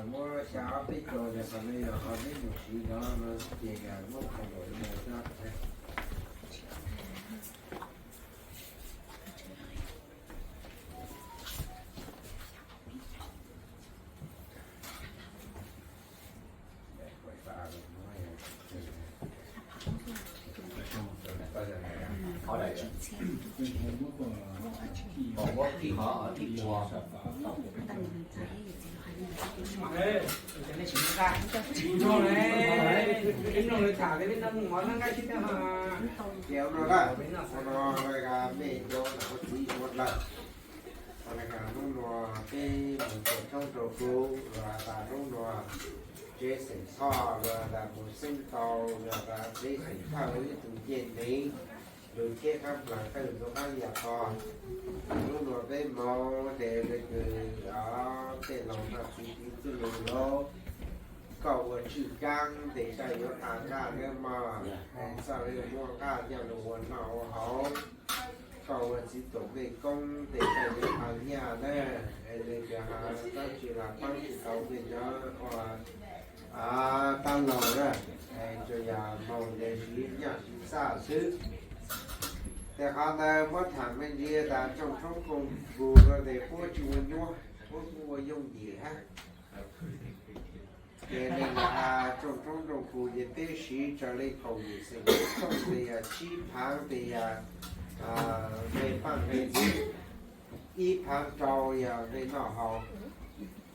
Muab xya ob peb caug no, qhov nws yog qhov neb mus siv no no ces muab kho nkaus li no xwb. Ces ua no, ua no, mej cov ua txiv ua dlawg, hnub no peb mus cuam tshoob rau kuv los tas, hnub no tsev xeem Thoj los tas, mus xeeb tau los tas, tsev xeem Thoj ib tug ncej neev, lug cheb qab nplaag tawg ntug qab yas to. Hnub no peb moog ces le kws tej laug noj txiv tiv txwj lug lauj, koj ua tswj kaab tes koj yuav tas nqaj nawb mog, txhaj le muaj nqaj coj lug ua noj ua haus. Koj ua txiv tuam mej koob tes koj yuav tas nyaj na, le kws has tab tsi los paab tsi tau mej cov ua tab laug na, tsuas yog moog le siv nyaj siv txhaj xwb. Tes qhov ntawd muab thaam me ntsis tas tsoom tshoob koom kuv no tes puab tsi ua nyuab, puab kuj ua yooj yim hab. Ces le tsoom tshoob nroog kuv ces peb siv raws le kaum yim xeem txhooj tes yog tsib phaav tes yog nqe paaj nqe ntxwv, ib phaav rau yog nqe noj haus.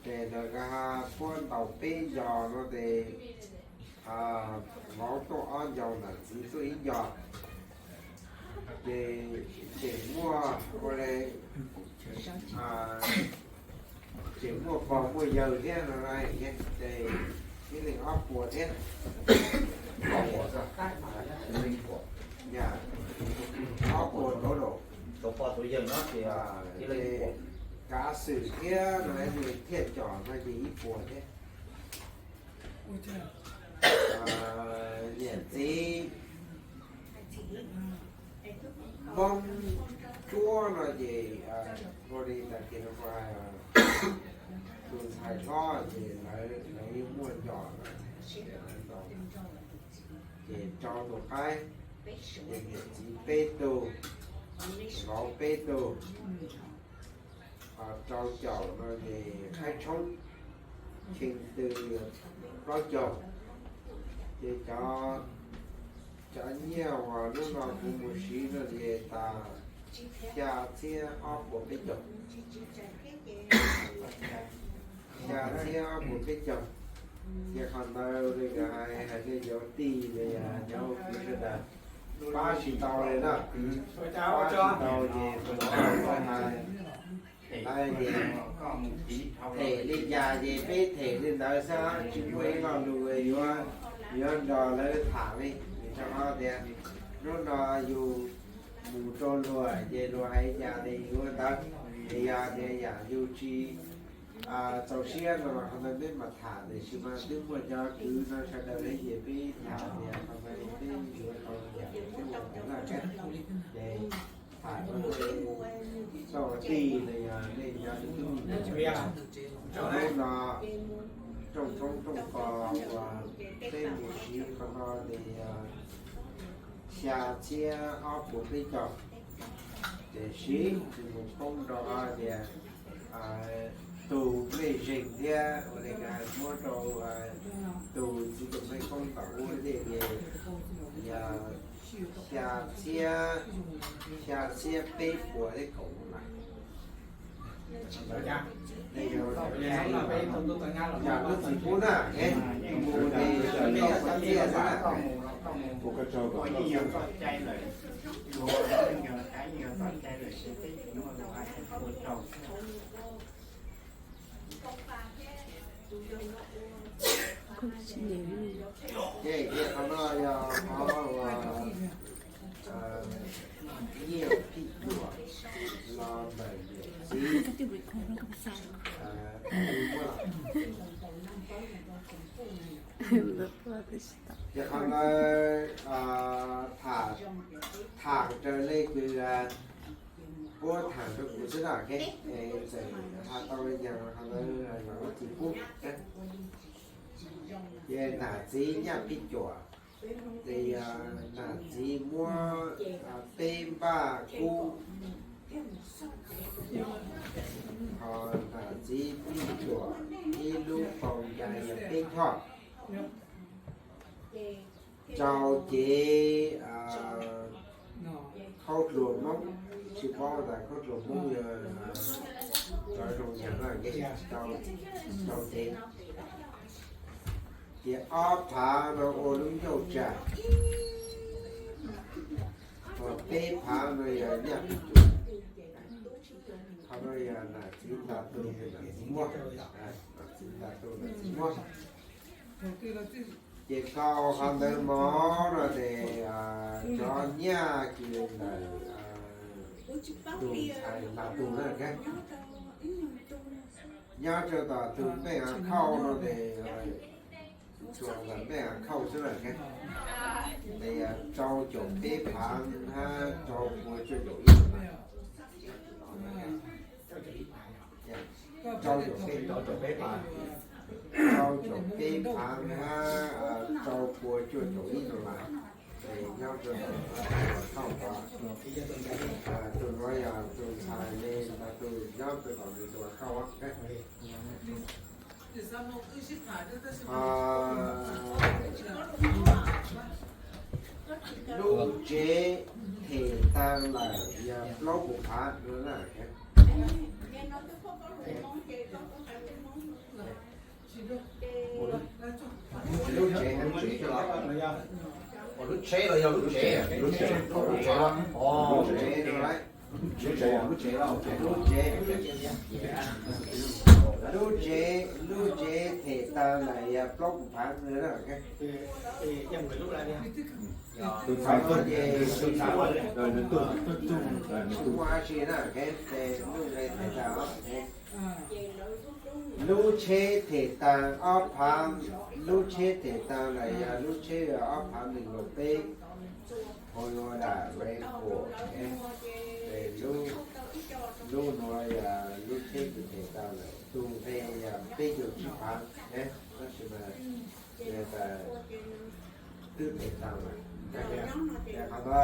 Ces lawv puab ntaus peb yos no tes vauv tuaj ob ncau nam txiv tuaj ib ncau. Ces tseem muaj ua le, tseem muaj pog muaj yawg thiab no, ces ib leeg ob puas thiab. Ob puas total, kav xwm thiab no thiaj com no ces ib puas thiab. Niam txiv Moob Cuab no ces ua li tas kiag no, tus ntxhais hlob ces lawv yeej muaj yos na, ces rau tus qaib, ces niam txiv peb tug, vauv peb tug, rau caum no ces qaib tshoob, cheej twg plaub caug, ces cov Cov nyiaj uas hnub no kuv mus siv no ces tas xya txhiab ob puas peb caug. Xya txhiab ob puas peb caug. Ces qhov ntawd li nkawd hais, hais li cov tij li cov kwv sawv daws pab tsis tau li na. Pab tsis tau ces hais, hais tias them li cas ces peb them li ntawd xwb, tsis muaj ib lo lus yuav, yuav nrog lawv tham li. Vim rau qhov tias hnub no yus mus rau luag ces luag hais li cas ces yus ua ntawd. Ces yog tias yam yus tsis txaus siab no los qhov ntawd peb mam tham, tiam sis mas twb muaj cov kwv no sawv daws lawv ces peb tham tias qhov ntawd peb yuav tau yam twb ua ntawd na. Ces tham rau txoj tij los yog nej cov tus tub hnub no rooj tshoob rooj kos uas peb mus siv qhov no ces xya txhiab ob puas peb caug. Tiam sis nws mus poob rau tias tus mej zeeg thiab ua li kas muab rau tus txiv tus mej koob tom ub thiaj li yog xya txhiab, xya txhiab peb puas thiab kaum lawm. Yog lub txiv pub na, mus li sawv daws txhiaj xwb na. Ces qhov no yog qhov uas nyiaj phij cuam los ntawm niam txiv. Ces qhov ntawd tham, tham raws li kws puab tham rau kuv xwb na. Txawm hais tau li cas qhov ntawd yog lub txiv pub. Ces nam txiv nyiaj phij cuam, ces nam txiv muab peb npaj kub, ho nam txiv phij cuam ib lub paus cas yog peb choj. Rau cev khaub dluag Hmoob, tsis paub tas khaub dluag Hmoob yog cov zoo yam no, rau cev. Ces ob phav no ua lub ncauj tsam, ho peb phav no yog nyiaj phij cuam. Qhov no yog nam txiv nta tu, nam txiv muab, nam txiv nta tu, nam txiv muab. Ces tau qhov ntawd mov no ces cov nyiaj kws ntawm tus ntxhais nta tu na, nyob rau tom tus npej av khauj no ces tsuas ntawm npej av khauj xwb na, ces rau caum peb phav hab rau pua cuaj caum ib. Rau caum peb, rau caum peb phav hab rau pua cuaj caum ib no mas, ces nyob rau tom tus ua khauj tod. Tus no yog tus ntxhais le ntawd, tus nyob rau tom tus ua khauj. Lub tsev them tas lawm yog plaub puas phav no na. Lub tsev, lub tsev, lub tsev los yog lub tsev, lub tsev, lub tsev, lub tsev, lub tsev, lub tsev, lub tsev them tas lawm yog plaub puas phav no na. Tus ntxhais tuaj, tus ntxhais tuaj, nws tuaj, nws tuaj, nws tuaj ua dab tsi na, ces lub tsev them tas, lub tsheb them tas ob phav, lub tsheb them tas lawm yog lub tsheb ob phav nees nkaum peb, Honda Record, lub, lub nuav yog lub tsheb kws them tas lawm, tus nqe yog peb caug tsib phav. Tab sis mas twb them tas lawm. Qhov no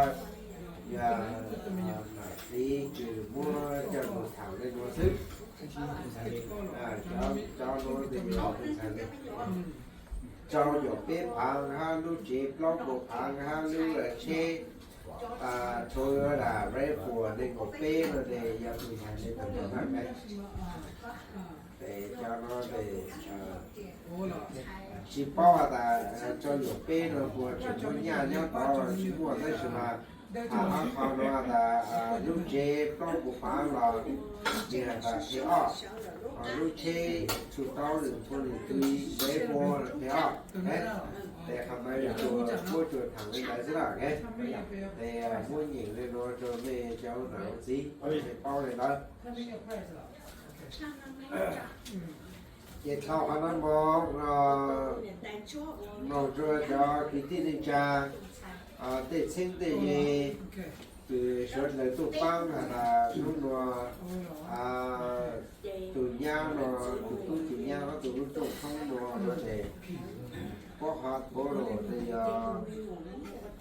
yog nam txiv kws muab coj lug tham le nuav xwb. Cov nuav tes yog tus ntxhais le. rau caum peb phav hab lub tsev plaub kaum phav hab lub tsheb rau da rifle nees nkaum peb no ces yog tus yog le tau rau na. Ces cov no ces tsis paub has tas rau caum peb no puas tseem muaj nyaj nyob tod los tsis muaj, tab sis mas hab qhov no has tas lub tsev plaub kaum phav los nws has tas qhia ob, lub tsheb txhua tau lwm phu lwm tw zeb ua qhia ob. Ces qhov ntawd yog tsuas muab tsuas tham li ntawd xwb na. Ces muab nyeem li no rau nej cov nam ua txiv es paub li ntawd. Ces dhau qhov no mus no, mloog rua cov kwv tij neej tsa tej txheeb tej ze, tus suav dlawg tuaj paab has tas hnub nua tus nyab no, tus tub tus nyab ob tug lub rooj thoob nua no ces puab qhov puav lug yog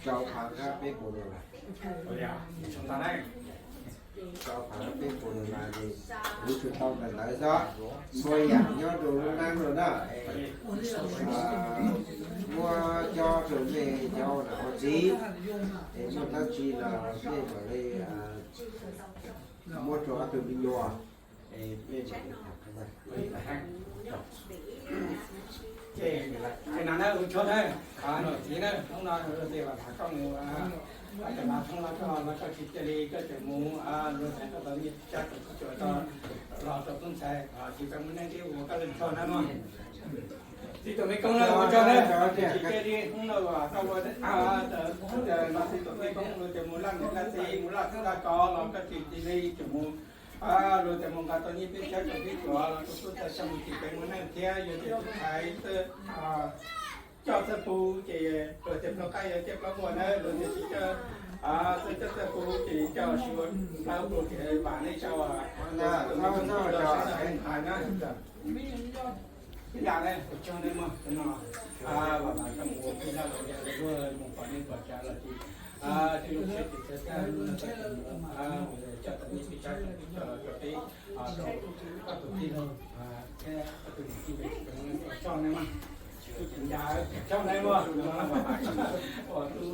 rau phav hab peb puas dollar. Rau phav hab peb puas dollar ces kuv tsuas tau ntawm ntawd xwb. Txhua yaam nyob rua lub neej no na, muab cob rua mej cov nam ua txiv, es muaj dlaab tsi los mej mam li muab rua ob tug me nyuam. Ces no na ua tsaug na, niam txiv na, hnub no luag tej vam tham koj mus, cov lav thoob los koj tsis cia li koj tseem mus luag tseem tau nyiaj tsab tau txhib cuam los rau tub ntxhais tsis tau mus neej tib ua koj lub tsaug na mog. Txiv tus me koob na ua tsaug na, tsis cia li hnub no koj ua no txiv tus me koob luag tseem mus laj mem laj txiv mus laj txiv laj kos los koj tsis cia li tseem mus luag tseem mus nqa tau nyiaj peb tsab tau txhib cuam los rau tub ntxhais tau mus tsis pem mus neej thiab yog tias tub ntxhais coj txawj pug ces luag tias plaub qaib yog coj plaub muag na, luag tias tsis coj txawj coj txawj pug ces coj siv ua plaub pug ces vam nej tsaug. Ib yam ne ua tsaug nej mog, no vam vam koj mus ua pug laj los yog luag mus pom neej pom tsav los ces tij zoo siab tus txhawb tag no koj tseem mus coj tau nyiaj peb tsab tau txhib cuam los rau peb, rau koj tus tij laug thiab koj tus niam tij, ua tsaug nej mog. Tub tsis ncaj, tsaug nej mog, no vam vam koj ua tub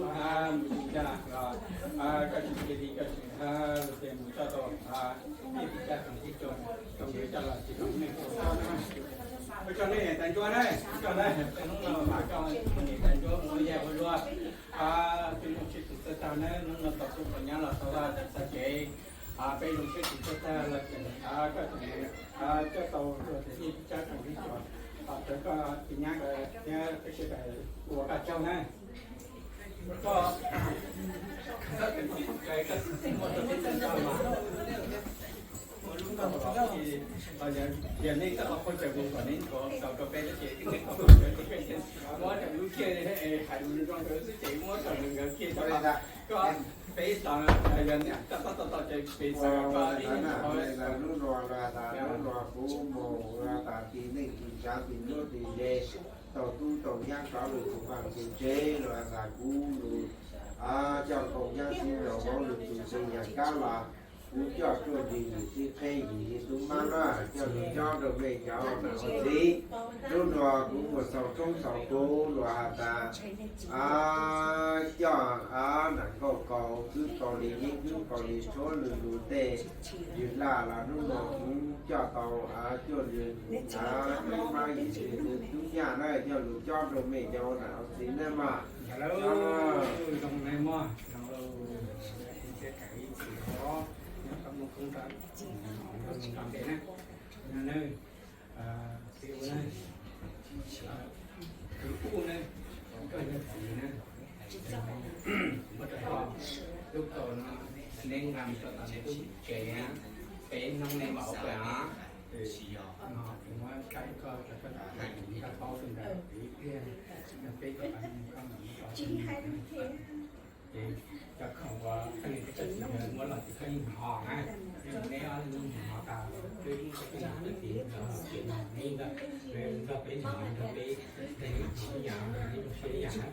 mus tsis ncaj los koj tsis cia li koj tseem luag tias mus coj tau nyiaj peb tsab tau txhib cuam rau nkawd coj los tsis tau nej ua tsaug nej mog. Ua tsaug nej niam tais ntsuab na, ua tsaug na, hnub no vam koj ua niam tais ntsuab mus ua yag ua luag. Tij zoo siab tus txhawb tag na, hnub no tau tuaj pom nyab los tau vaj tau tsev, peb zoo siab tus txhawb tag los tseem koj tseem coj tau luag tias nyiaj peb tsab tau txhib cuam los rau koj tus nyab thiab peb sawv daws ua koj tsaug na. Koj, koj tseem muaj txoj kev txawj ntog mas ua lub nkaus los yog nej txoj qhov qhuas cawm mus kom nej nrov tau rau peb lub cev, nej qhov qhuas cawm tus kheej muab cov lub kiag hais lus zoo rau xwb ces muab rau nkawd kiag tso. Koj peb xav yog niam koj txhob tau tau cawm peb xav koj ib lub no los tas lub no kuv mus tas tis neej tis tsav tis nruab tis ze, tau tub tau nyab rov lug tus vaaj tus tsev los tas kuv lug coj nkaus nyab txiv nraug vauv lug tus txiv yam kab los kuv coj tuaj ntsig yim txwv qheb yim tub mab na, coj lug cob rau mej cov nam ua txiv. Lub no kuv muaj xaus roob xaus tuv luag has tas coj nam nkauj kaus kub kaus li yeeb kub kaus li tshuab lug lug tej yws laj los hnub no kuv coj tau cuaj lug tub mab yim txwv tub nyaj na coj lug cob rau mej cov nam ua txiv na mog. Zoo na mog, txiv ua na, txiv ua na, koj yog txiv na, muab rau koj, lub kaus no neb nqa mus rau tom neb tub tsev, peb noob neb npaum kawg os. No kuv muab rau koj, rau koj, koj paub tus ntawd tiag, peb cov pab koj mus rau ces cov khoom uas koj niam thiab koj txiv nkawd muab los ces koj yeej hnov na, neb ob leeg yeej hnov tas, peb ib tsoom phooj ywg txiv nkawd los tsev no neb nrog peb hnov, nrog peb, neb hnov ib yam, neb zoo siab ib yam na.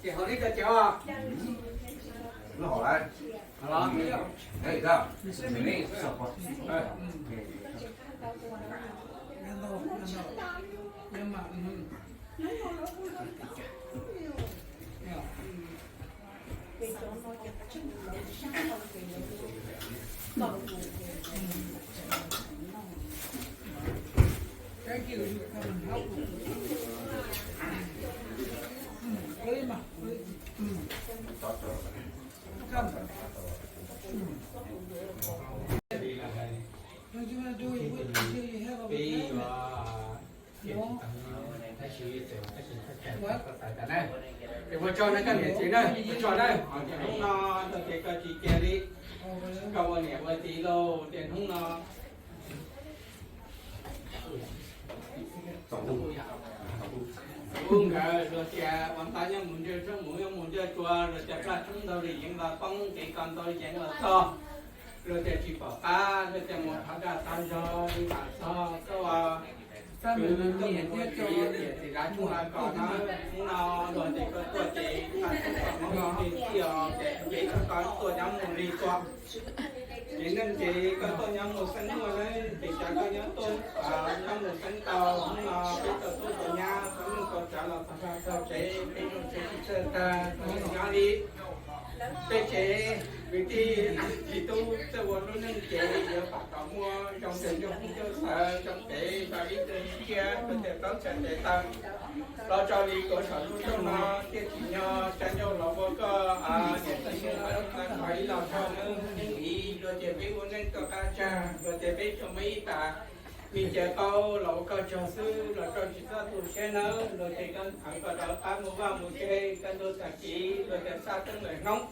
Ces haus dib rau ces os. Lub haus lawm. Ua tsaug na koj niam txiv na, ua tsaug na, hnub no ces koj tsis cia li, koj ua niam ua txiv lauj, ces hnub no ub nkawd luag tias ua ntau nyob mus ntsej tshoob, mus nyob mus ntsej tsua, luag tias plaj tshoob ntau li yeev los poob, kev kos ntau yeev los txog, luag tias tsis pom qab, luag tias mus thov dag tag zog li mam txog, koj ua kwv tij niam txiv lav tshoob lav kos no, hnub no luag tias koj tuaj ces koj tshoob koj hmoov li tij os, ces kev koj tuaj nyob mus li tuaj. Ces neej ces koj tuaj nyob mus xeeb muaj na, ces cas koj nyob tuaj, nyob mus xeeb tau, hnub no peb tau tub tau nyab, tau neej tau tsav los txog txog tsev, peb zoo tsev tsis txawj tag, tau neej nyob li. Peb tsev kwv tij txiv tub txawj ua lub neej ces yuav pam tau muaj zoo tes zoo hoob zoo xaws zoo pem zoo ib tug tsiaj, tau tes taw los tso li tuav saum lub rooj no thiaj tsim nyog tsa ncauj los ua koj niam txiv mus ib los tso neeb ib luag tias peb ua neej tuaj qab tsag, luag tias peb tsuas muaj ib tas mi ces qaub los ua koj tsaug xwb los koj tsis txhob tu siab nawb, luag tias koj thov koj rov qab mus vaj mus tsev, koj ntuj tag kis luag tias xaj teeb lawm hnub.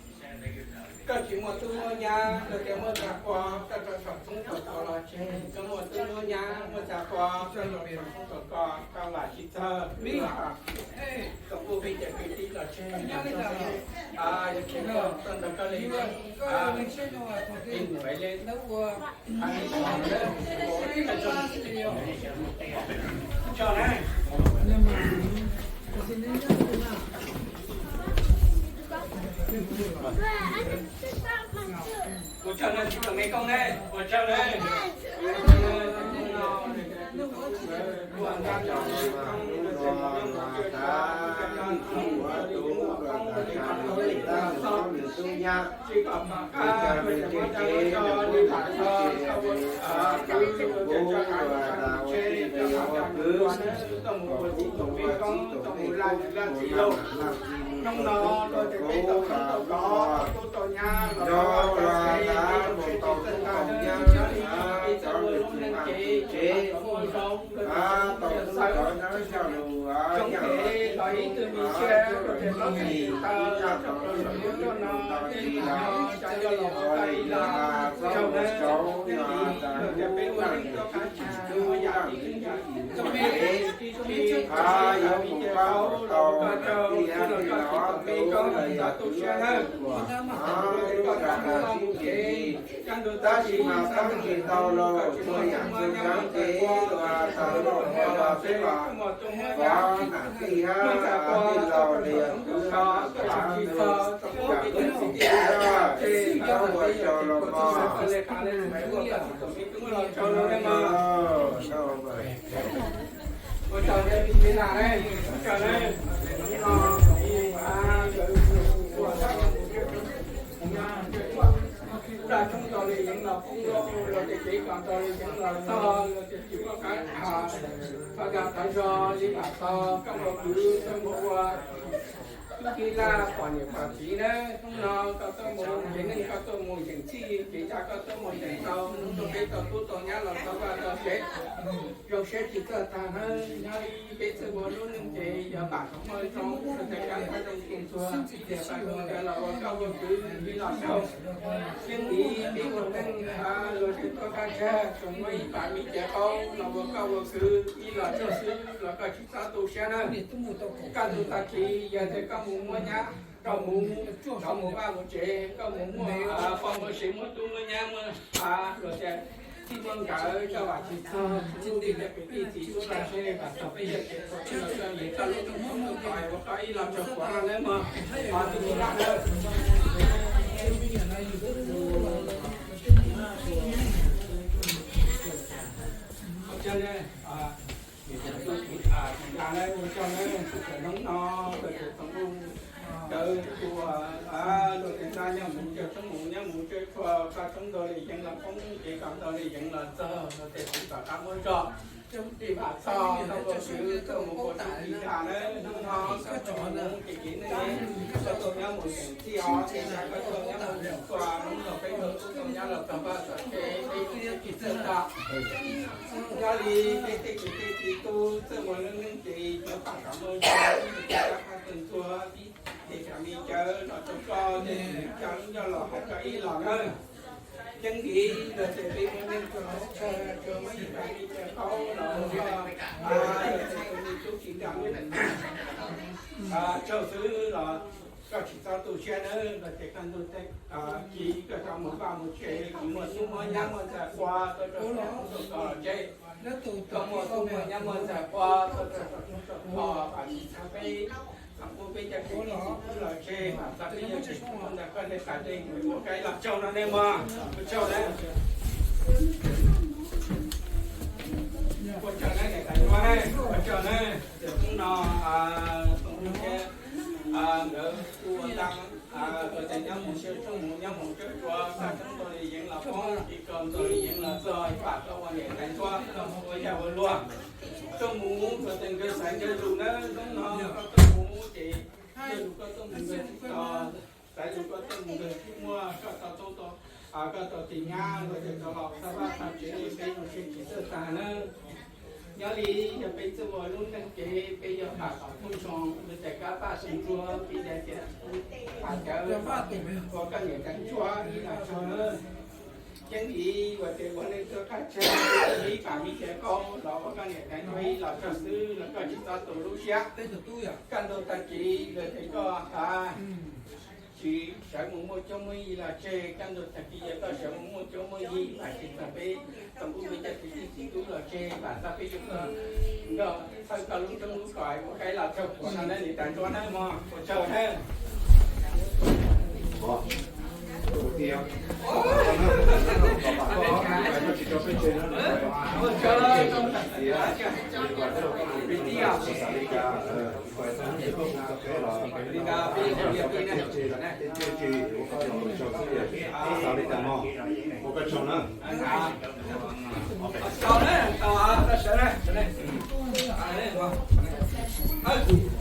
Koj tsis muaj tub muaj nyab, koj tias muaj txag pua, koj rau saum txoob tau kos los tseg, koj muaj tub muaj nyab, muaj txag pua, koj rau saum txoob tau kos, koj vam tsis txog, tau kuj peb cov kwv tij los tseg, yog tseg koj ntawd koj li, peb mus li. Ua tsaug na tsis tau me koob ne, ua tsaug na. Hnub no luag tias peb tau tub tau kos, tau tub tau nyab, los tau txog tau seb peb tau tub tau nyab, peb txawj ua lub neej ces tau muaj zoo, luag tias tau muaj zoo xaws, zoo kev los ib tug me ntxhais, luag tias tau tsis taw, los txog rau saum lub rooj no, tsis tau tsa nco los ua tau ib los tsaug na, neej li luag tias peb ua neej tuaj qab tsag, ua yam tib neeg yam tib tug me, tib tug me, tsis tau me ces tau los ua koj tsaug, tsis los koj tsis tau me koob, tsis txhob tu siab nawb. Luag tias koj rov qab los mus ces koj ntuj tag kis mas tab tsis tau los tsuas yam txhua yam ces luag tau los ua los seb los muaj tub muaj nyab, muaj txag pua, tau txog rau saum txoob tau kos, koj vam tsis txog, txog peb cov kwv tij txiv tub los tseg, koj ua tsaug los mog. Ua tsaug na, tsis tau me koob ne, ua tsaug na. Ua tsaug na, ua tsaug na. Plaj tshoob ntau li yeev los poob, luag tias kev kos ntau li yeev los txog, luag tias tsis muaj qab, thov dag thov zog li mam txog, koj ua kwv koj mus ua tub tij laj pom niam pom txiv na, hnub no koj tuaj mus kev neej koj tuaj mus yeem txhij, kev tsa koj tuaj mus yeem tau, hnub no peb tau tub tau nyab los tau vaj tau tsev, zoo siab tsis txawj tag nawb. Nyob li peb txawj ua lub neej ces yog pam tau muaj zoo, txawj cab qab zoo tus txuag, tias pab zoo cawv los ua koj ua kwv li los xyaum. Yeej li peb ua neej luag tias tuaj qab tsag, tsuas muaj ib pab me cev qaub los ua koj ua kwv li los xyaum xwb los koj tsis txhob tu siab nawb. Koj tus tag kis yog tias koj mus muaj nyab, koj mus, koj mus vaj mus tsev, koj mus muaj poj muaj sev, muaj tub muaj nyab, muaj luag tias txij muaj nkawm, koj vam tsis txog, txhua tus cov kwv tij txiv tub los seb vam txog peb yog kev txhaum los koj li koj lub neej muaj muaj kos ua koj ib los tsaug quav no nawb mog. Tus tij laj nawb. Cawv tus luag tias nyob mus cawv tshoob mus nyob mus cawv tshuaj, koj tshoob ntau li yeev los poob, ces koj ntau li yeev los txog, luag tias txhob tom qab muab zog. Ib vam txog tau luag swv tuaj mus puas tau li dag na, hnub no koj tsis mus ces kev neej koj tuaj nyob mus tseem txij os, ces koj tuaj nyob mus tseem tshuaj, hnub no peb tuaj tuaj nyob los txog paj txog kev, peb tsis txawj tag. Nyob li peb tej kwv tej tij tub txawj muaj neej neej ces cov pam kom muaj zog, ces koj qhab txawj ntxuag, ces tsam me cawv los rau koj, ces cov lub ncauj los hais koj ib los na. Ceeb lis luag tias peb muaj neej txog tshaj, tsuas muaj ib pab me cawv qaub los ua koj, luag tias tus me tub tsis nram lub, tsaug xwb los koj tsis txhob tu siab nawb, luag tias koj ntuj teb, koj cov mus vaj mus tsev, koj muaj tub muaj nyab muaj ntxhais qua tuaj rau txog txog txog los tseg. Koj muaj tub muaj nyab muaj ntxhais qua tuaj rau txog txog txog txog, pam tsis txhob peb, pam pub peb cov kwv tij tub los tseg, pam txhob peb cov tsis tub ntawd koj nej tas tej mus ua koj ib los tsaug no nej mog, ua tsaug na. Ua tsaug na niam tais Ntsuab na, ua tsaug na. Ces hnub no Tooj Lub thiab nkawd kuj ua ntej, luag tias nyob mus siab tshoob mus nyob mus cawv tshuaj, koj tshoob ntau li yeev los poob, ces koj ntau li yeev los txog, pam koj ua niam tais Ntsuab koj mus ua yawg ua luag. Txoj mus luag tias nkawd xaiv nkawd lus nawb, hnub no koj tuaj mus ces yawg lus koj tuaj mus nkawd tsis tau, xaiv lus koj tuaj mus nkawd tsis muaj, koj tau tub tau, koj tau tis nyab luag tias tau los txog vaj txog tsev, peb mus seb tsis txawj tag nawb. Nyob li yog peb txawj ua lub neej ces peb yuav pam kom pub zoo, luag tias kab paj sib ntsuag, peb daim tias pam cawv, ua koj niam tais Ntsuab ib los tsaug nawb. Ceeb lis luag tias ua neej tuaj qab tsawg, ib pam me cawv qaub los ua koj niam tais Ntsuab ib los tsaug xwb los koj tsis txhob tu lub siab. Kaj ntug tag kis luag tias koj ha tsis sawv mus muaj cuab muaj yig los tseg, kaj ntug tag kis yog koj sawv mus muaj cuab muaj yig, pam tsis txog peb tau pub peb cov kwv tij txiv tub los tseg, pam txhob peb yuav koj, nkauj thawj koj lub roob lub kos ua koj ib los tsaug kuv no nawb niam tais Ntsuab nawb mog, ua tsaug nawb.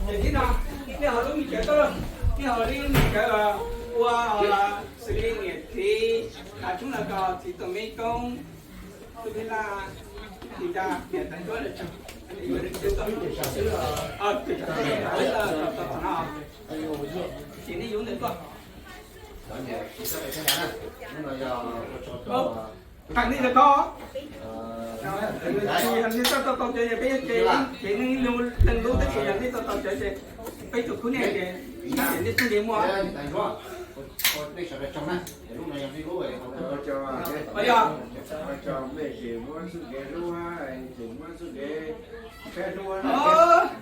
Ces tib no, nej ho lub me cawv tuaj, nej ho lub me cawv ua xws li niam txiv, tshoob no ko txiv tub me koob, tub me laj, txiv da, niam tais Ntsuab lawv tsaug. Ces nej yuav ntawd tuaj. Heev li ntawd ko. Tsis yog nej tau tau cawv ces peb yuav ces, ces nej leej lub tab sis yog nej tau tau cawv ces peb tus khub nej ces nej xub ntiag muaj. Yog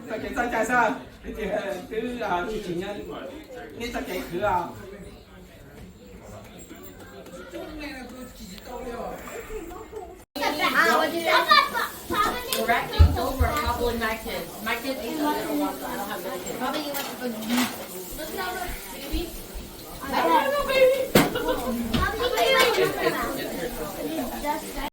txoj kev txoj cai xwb, twb tsis tsim nyog nej txoj kev khwv os. Directing over probably my kids. My kids is a little one, so I don't have my kids. Probably you went to go.